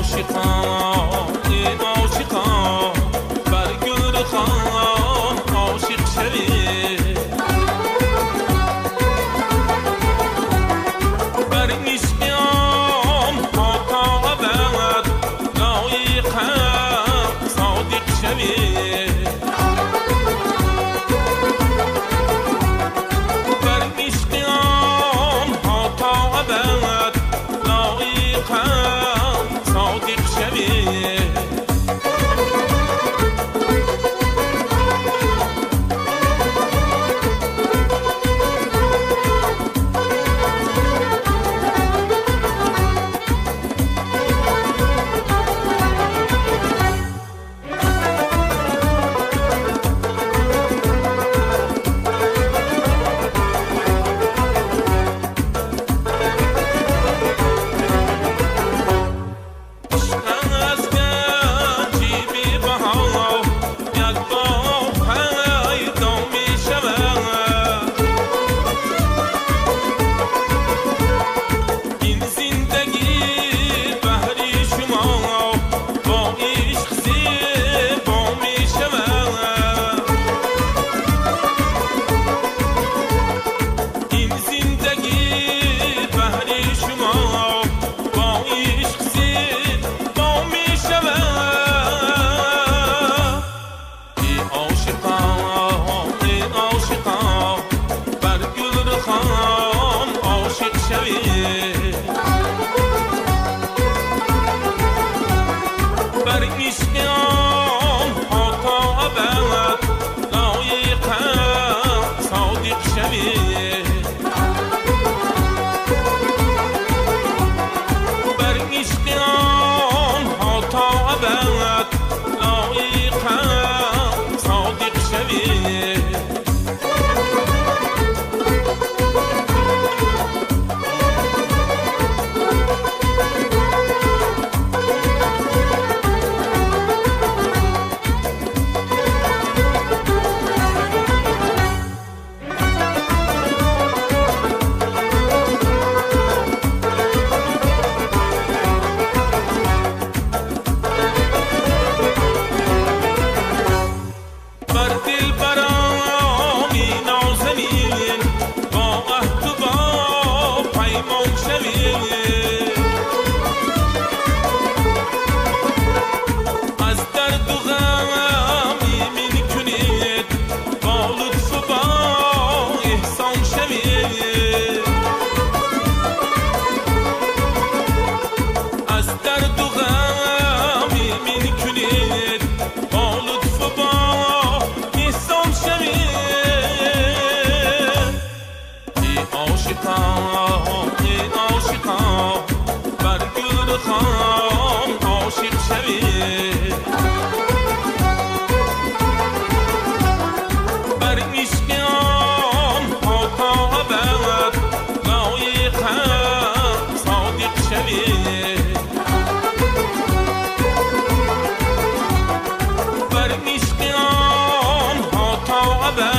عاشقان ای عاشقان بر گل رخان عاشق شوید بر عشق آنها تا ابد لایق صادق شوید بر عشق آنها تا ابد لایق صادق شوید. بر عشق آنها تا ابد لایق صادق شوید بر عشق آنها تا ابد لایق صادق شوید. از درد و غم ایمن کنید با لطف و با احسان شوید از درد و غم ایمن کنید با لطف و با احسان شوید. ای عاشقان ای عاشقان بر گل رخان عاشق شوید بر عشق آنها تا ابد لایق صادق شوید بر عشق آنها تا ابد.